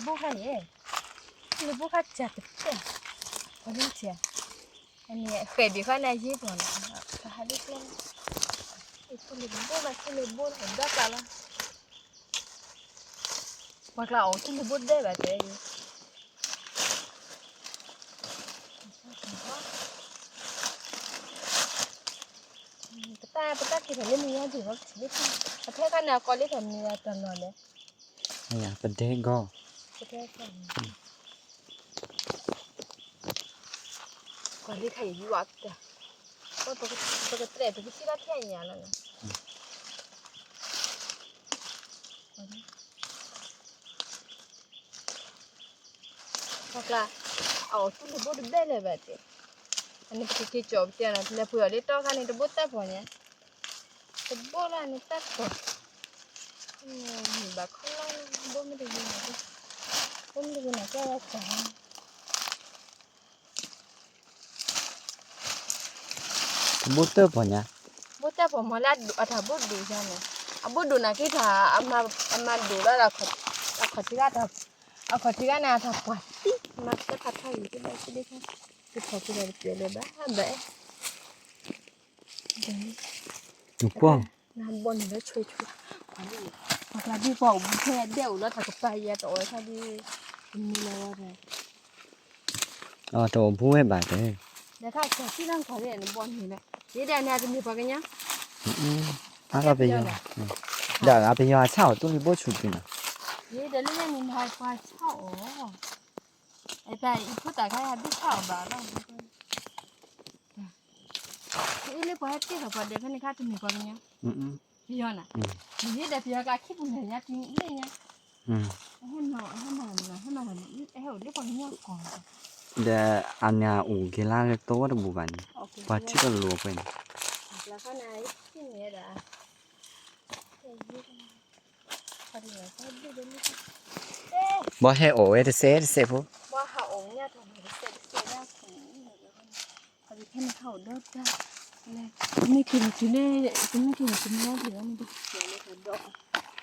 ဘိၣ်ခါန့ၣ်, လၢဘိၣ်ခါစၢ်တတဲာ်, ပှၤလၢစၢ်, အန့ၣ်ဃဲးဒံးခါန့ၣ်ယ့ၢ်ပှၤလီၤ, ကဟးလၢကျဲ, လၢဘိၣ်လီၤ လၢဘိၣ်လီၤ ဒၣ်ကျါလီၤ, ပှၤကျါအီၤ လၢဘိၣ်ဒဲးဘၣ်တဲ, ပတၢ်ပတၢ်က့ၤထီၣ်လၢမုၢ်ဝါဒံးဘၣ်, ပထဲခါန့ၣ် အကီးလၢထီၣ်မံၤတၢ်လီၢ်လဲၣ်, ပဒဲကီၢ်, ပတဲကီၢ်, ကီးလၢခါအံၤယူၤအီၤတၢ်, ပကတြဲၤ ပကစံၣ်လီၤထဲအညါလီၤ, ပှၤကျါ, အအီၤသူၣ်လၢဘိၣ်တဘဲၣ်လၢၤဘၣ်တဲ, အန့ၣ်ပကက့ၤကၠီၣ်ပတဲနီၤ ပလဲၤပှ့ၤအီၤလၢတီခါန့ၣ် တဘိၣ်တၢ်ပီၤညါ, တဘိၣ်လၢန့ၣ်တၢ်ပီၤ, မ့ၢ်ဘၣ်ခီလီၤ, ဘိၣ်မ့ၢ်တဂ့ၤန့ၣ်, ဘိၣ်မ့ၢ်တဂ့ၤန့ၣ် ကဲဝဲကၠီၣ် တဘိၣ်တၢ်ပီၤညါ, ဘိၣ်တၢ်ပီၤမ့ၢ်လၢအတၢ်ဘိၣ်ဒိၣ်ယါန့ၣ်, အဘိၣ်ဒိၣ်နာ်က့တၢ်, အမၤဒိၣ်လီၤဒီး, အခီၣ်ထံးဂၤ, အခီၣ်ထံးဂၤန့ၣ် အတၢ်ပှၢ်တံၢ်, မၤကဲဖးထီအံၤ ကဘၣ်က့ၤဒ်ခါ, ကထီၣ်ကဒီးတပျဲၤလၢၤဘၣ်ဘၣ်, နကွၢ်, နဘီန့ၣ်လၢဆွဲဆွဲ, ပှၤကျါဒ်ပှၤအိၣ်ဘူးထဲဒဲအိၣ်လီၤ တၢ်ကပၤယဲတအိၣ်ဝဲခါဒ်, တမံၤလၢၤဝဲဒီး အတအိၣ်ဘူးဝဲဘၣ်တဲ, ဒီးခါကၢ်စံၣ်လၢကွၢ်လၢနဘီန့ၣ်လီၤ, ယဲဒၣ်န့ၣ်တမ့ၢ်ပှၤကညီ, အါလီၤပယီၤ, ဒီးအပယီၤအဆၣ်အီၤ သူၣ်လံဘိၣ်ဆူၣ်က့ၤနီၤ, ယဲဒၣ်လၢန့ၣ်မၤပှၤဆၣ်အီၤ, အတၢ်အံၤဖိသၣ်ခါယဟးဒုးဆၣ်အီၤဘၣ်လီၤ, အ့ၣ်လၢပှၤဟဲတ့ၢ်ထီၣ်ပှၤဒဲးဖဲန့ၣ်ခါတမ့ၢ်ပှၤကညီ, ပယီၤနၤ, ယဲဒၣ်ပယီၤကျါခံပူၤန့ၣ် ယၤတုၤလၢညါ, ဟဲမၤ, ဟဲမၤ, ဟဲအိၣ်လၢပှၤကညီကီၢ်, ဒီးအန့ၣ်အိၣ်က့ၤလၢလၢတီဝဲတဘူၣ်ဘၣ်န့ၣ်, ပှၤထံၣ်တလိာ်အပှဲၤန့ၣ်, ဘီဟဲအိၣ်ဝဲတစဲးတစဲးဖိ, တမ့ၢ်က့ၤန့ၣ်တုၤလၢ, တမ့ၢ်က့ၤန့ၣ်တုၤမ့ၢ်ဒံးလီၤန့ၣ်, ယဟးဘီပျီၣ်, ဘီကၤလီၤ, ပကဲက့ၤ,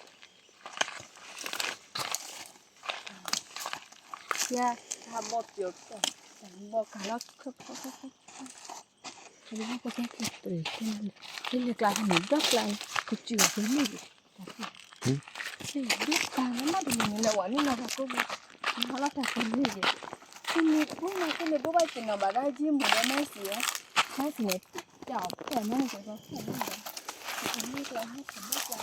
လၢကျါန့ၣ် ဒီကျါန့ၣ် ကစၢၢ်ကလံၢ်, ဒိၣ်တၢ်လၢမးတမံၤန့ၣ် လဲၤဝဲလၢနီၢ်တၢ်ကိးပူၤ, နဟးလီၤတၢ်ကလံၢ်က့ၤ, သူၣ်မ့ၢ်ဘိၣ်မး သူၣ်မ့ၢ်ဘိၣ်ဘၣ်က့ၤနီၤဘၣ်ဒၣ်ယ့ၢ်မူၤဒီးမ့ၢ်စံး, မ့ၢ်စံးန့ၣ် တၢ်အီၣ်ဖျဲၣ်မ့ၢ်န့ၣ်က့ၤဒီးဖျဲၣ်မ့ၢ်ဒီး, တမ့ၢ်ကျါဟဲထီၣ်ဘိၣ်ကျါ,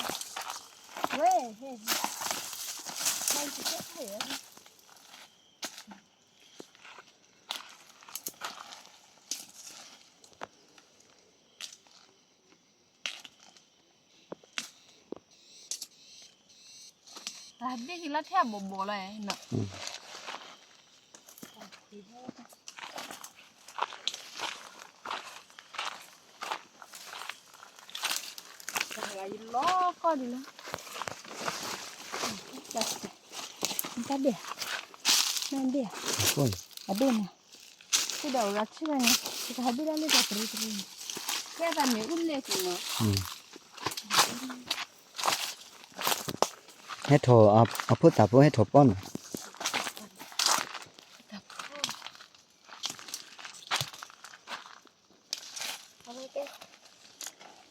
ဝဲဟဲ, မ့ၢ်စံးကဲဖျဲၣ်ယၤ တၢ်ဒ့ၣ်က့ၤလီၤထဲအဘိးဘိးလီၤ, ယလီၤကီၢ်ဒ်လီၤ, တၢ်ဒ့ၣ်, နဒ့ၣ်, အဒ့ၣ်န့ၣ်, ဒီးအိၣ်ရၤထံၣ်ဘၣ်န့ၣ် ပကဟးဒ့ၣ်ဒၣ်လၢတၢ်တရံးတရံးန့ၣ်, ကဲသးမ့ၢ်အူလဲၣ်က့ၤမး, ဟဲထီၣ်, အဖိသၣ်ဖိဟဲထီၣ်ပီၢ်နီၤ, တၢ်ဖိ အဝဲကဲ,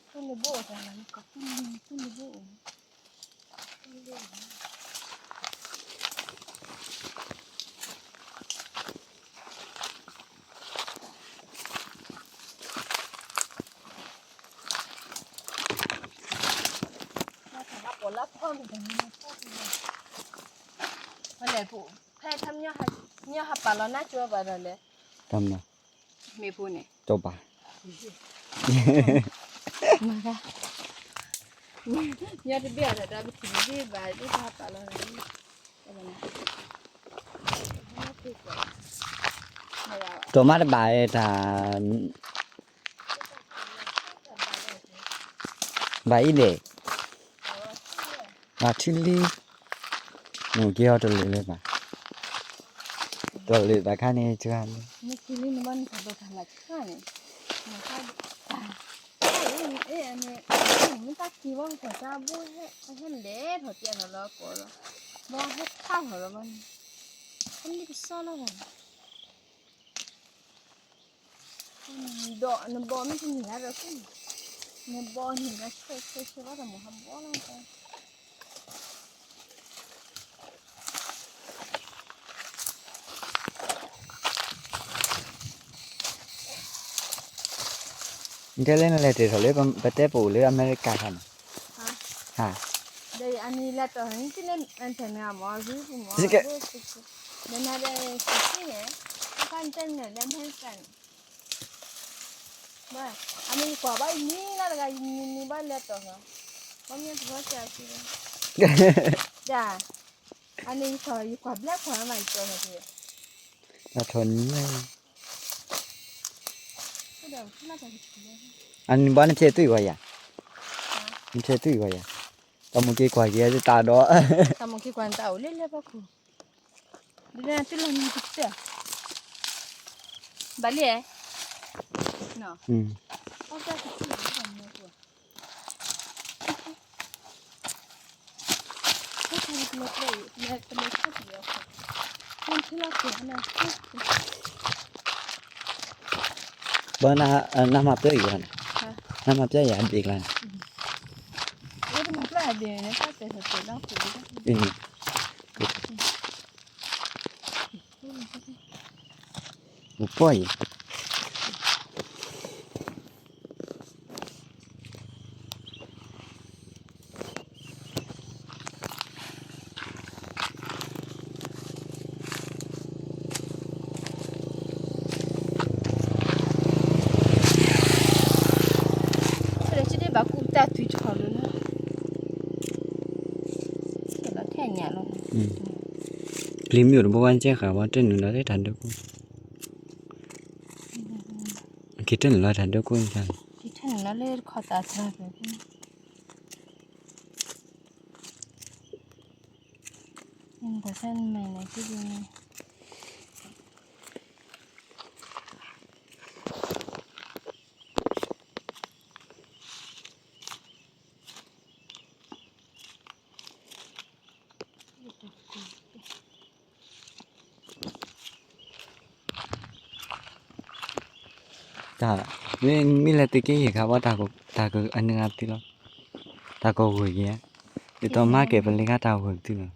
သူၣ်လၢဘိၣ်အိၣ်တၢ်လီၤ သူၣ်လၢဘိၣ်အိၣ်, လၢထီၣ်လၢပီၢ်လၢဖီမ့ၢ်တၢ်မ့ၢ်ဖီတၢ်, ဖဲလဲၣ်ဖဲထီၣ်မညီဟးပာ်လီၤနါကၠိဘၣ်ဒီးလဲၣ်, တၢ်မနုၤ, မ့ၢ်ဖိန့ၣ်, ကၠိဘၣ်, မၤ, ညီတဘ့ၣ်အတၢ်ဒီးပထံၣ်တဘ့ၣ်ဘၣ် ဒ်ပှၤဟးပာ်လီၤန့ၣ်, ကၠိမးတဘၣ်တၢ် ဘၣ်အံၤဒဲး, ဘၣ်ထံလံ, နက့ၤအီၤတလိၣ်လၢၤဘၣ်, တလိၣ်ဘၣ်ခါန့ၣ် တဂၤလၢ, နက့ၤလံနဘၣ်နတၢ်ဒိးတၢ်လၢ်ခါန့ၣ်, နခါ, မ့ၢ်တၢ်က့ၤဘၣ်ကီၢ်တၢ်ဘိဟဲ ဟဲလဲၤထီၣ်ကဲထီၣ်လၢကီၢ်လီၤ, ဘီဟဲထးထီၣ်လီၤဘီန့ၣ်, ဟဲလံကစီလီၤဘီန့ၣ်, ဒီးနဘီမ့ၢ်တန့ၢ်လၢဒီး နဘီန့ၢ်လၢဆဲဆဲဆဲဘၣ်တၢ်မိၢ်ဟးဘီလီၤ. နတဲလၢနလဲၤတ့ၢ်ထီၣ်လၢ ပတဲပအိၣ်လၢအမဲရကၤခါန့ၣ်, ဟါ, ဒီးအနံၤလၢတီၢ်န့ၣ် နလဲၤတီၢ်န့ၣ်အမ့ၢ်ဂ့ၤပူၤမ့ၢ်ဂ့ၤ, ဒီးနၤဒီး စံးန့ၣ် အခါနတဲန့ၣ်လၢမဲရကၤန့ၣ် ဘၣ်, အမ့ၢ်ယကွၢ်ဘၣ်ယမံလၢတဂၤ ယမံမံဘၣ်လဲၤတီၢ်လီၤ, ဘၣ်မ့ၢ်တဘၣ်စၢ်စံး, ဒ်, အန့ၣ်ယကွၢ် ယကွၢ်ဘျဲကွၢ်မး ယတီၢ်လီၤက့ၤ, တၢ်ထီၣ်နံၤ, အနံၤဘၣ်နဖျဲးသွံၣ်ဂီၤယၤ, နဖျဲးသွံၣ်ဂီၤယၤ, တၢ်မိၢ်က့ၤကွၢ်က့ၤတၢ်ဒီး, တၢ်မိၢ်က့ၤကွၢ်နတၢ်အိၣ်လၢလၢပှၤခိၣ် ဒ်န့ၣ်သုလီၤမံၤကတၢၢ်, ဘၣ်လံ, နီၤ, အီၣ်တၢ်ကထံၣ်လီၤတၢ်မ့ၢ်ကွၢ်, ဘၣ်နမၤပျဲအံၤဘၣ်န့ၣ်, နမၤပျဲယၤဒ်ကျါန့ၣ်, ပှၤအံၤ လၢခံဒ့ၣ်ဘၣ်ကူတၢ်သွံၣ်ထီၣ်လၢလီၤ, ထဲညၣ်လီၤ, ပျံၤမ့ၢ်အိၣ်တဘိဝဲကဲဃာ်ဝဲတနုာ်လီၤလၢတၢ်ဒိခိၣ်, က့ၤတနုာ်လီၤတၢ်ဒိခိၣ်န့ၣ်, က့ၤတနုာ်လီၤလၢတခီသးသၢဖဲ ပှၤဆၢနမဲာ်န့ၣ် က့ၤဒ်န့ၣ် တၢ်, မ့ၢ်လဲၤသုးက့ယဲၢ်ခါဘၣ်, တၢ်ကအနုၤအသ့လီၤ, တၢ်ကဂုာ်က့ၤဧါ, ဒ်သိးမၤက့ၤပလ့ခါတၢ်ဂုာ်သုလီၤ,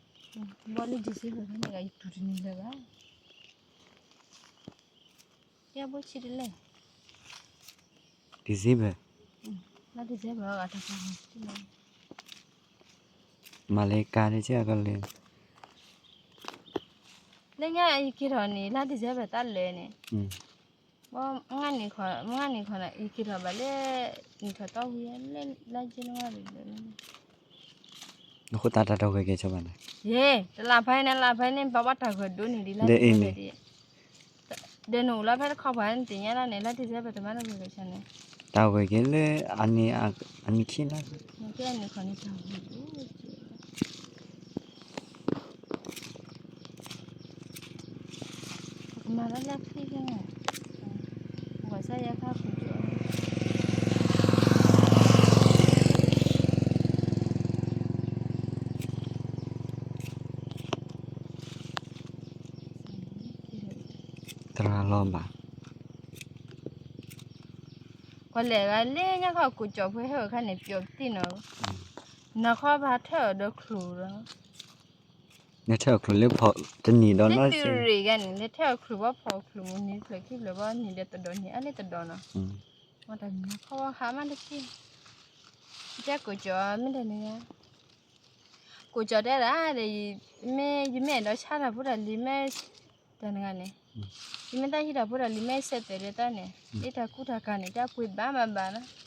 ဘၣ်လၢ December ဖဲန့ၣ် ယတူၢ်တန့ၢ်လၢၤဘၣ်, ယဘိဆံတလဲၣ်, December, လါ December အဂၤတၢ်ကဂုာ်သုလီၤ, မၤလ့ကၤဒ်ကဲကလဲၤ လၢညါအံၤက့ၤထီၣ်န့ၣ် လါ December တၢ်လၢာ်န့ၣ်, မ့ၢ်ငါန့ၣ်ခီ, မ့ၢ်ငါန့ၣ်ခီန့ၣ် ယက့ၤထီၣ်ဘၣ်လၢ နံၣ်ထီၣ်သီဝံၤလၢ လါ January လၢာ်န့ၣ်, နဃိသတးတၢ်တဂဲၤက့ၤဆိဘၣ်န့ၣ်, ယ့ၣ် တလါဖဲန့ၣ် လါဖဲန့ၣ် ပဘၣ်တၢ်ဂဲၤဒိၣ်န့ၢ်ဒံးလါ December ဒ် ဒီးနအိၣ်လီၤဖဲတခီပှၤနသ့ၣ်ညါဒၣ်န့ၣ် လါ December တမၤတၢ်ဂဲၤက့ၤန့ၣ်, တၢ်ဂဲၤက့ၤလၢ အနံၣ်ခံလါ, ကဲန့ၣ်ခီန့ၣ်တၢ်ဂဲၤဒိၣ် ကမၤလၢလၢခံဖဲန့ၣ်, ပှၤစၢ်ယဲခါဃုာ်ကၠီ သရၣ်လီၤဘၣ်, ကွၢ်လဲၣ်ဂၤလၢညါခီကိးကၠီၣ်ဖိဟဲအိၣ်ခါန့ၣ် ပျီၤပသံၣ်နီၤ, နခီပဟးထၢၣ်အီၤဒီးချိၣ်ဒီး နထၢၣ်ချိၣ်လၢဖီၣ်တနံၤဒီးနီၢ်စ့ၢ်, လၢသုးရ့ၣ်ဂၤန့ၣ် နထၢၣ်ချိၣ်ဘၣ်ဖီၣ်ချိၣ်မူနံၤဖျၢၣ်ခံဖျၢၣ်ဘၣ်နံၤဒီးတဒီးနံၤအါလၢတဒီးနီၤ, မ့ၢ်တၢ်မံၤခီဝဲဟးမးတက့ၢ်, ကဲကိးကၠီၣ်မ့ၢ်တၢ်န့ၣ်, ကိးကၠီၣ်တဲဒၣ်ဒီး မ့ၢ်ယမ့ၢ်အဲၣ်ဒိးဆါတၢ်ဖိတၢ်လံၤမ့ၢ် တၢ်နဂၤန့ၣ်, ယမ့ၢ်တၢ်ဟံးတၢ်ဖိတၢ်လံၤမ့ၢ်ဆဲးတဲာ်ဒီးတၢ်န့ၣ် ဒ်တၢ်ကူတၢ်ကၤန့ၣ် တၢ်ပှ့ၤဘၣ်မးဘၣ်နီၤ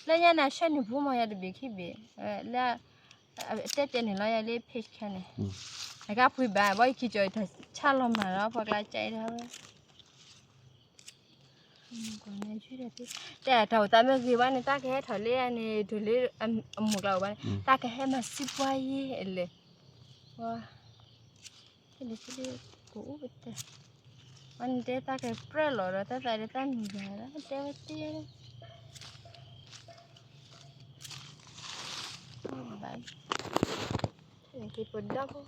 လၢညါန့ၣ် ဆှၢနုာ်ဖိမီၤယၤတဘ့ၣ်ခံဘ့ၣ်, လၢ တဲတဲန့ၣ်လီၤယၤလၢ page ခဲန့ၣ်, အကပှ့ၤဘၣ် ဘၣ်ယခံကၠီၤတၢ်ဆါလီၤမၢ်လီၤ ပှၤကျါကဲအံၤဒၣ်ဝဲ, တဲတၢ်အိၣ်သးမ့ၢ်ဂ့ၤဘၣ်န့ၣ် တၢ်ကဟဲထီၣ်လၢန့ၣ် ဒိးလၢအမိၢ်ကျါအိၣ်ဘၣ်န့ၣ် တၢ်ကဟဲမၤစံးပှၤယဲအလဲၤ, ဝါ ကအိၣ်ပတဲ တၢ် အန့ၣ်တဲသးကပြၢၢ်လီၤဒီး တၢ်သးဒီးတၢ်မံၤယၤလီၤ တဲဝဲတ့ၢ်, ဘၣ်, က့ၤပဒီ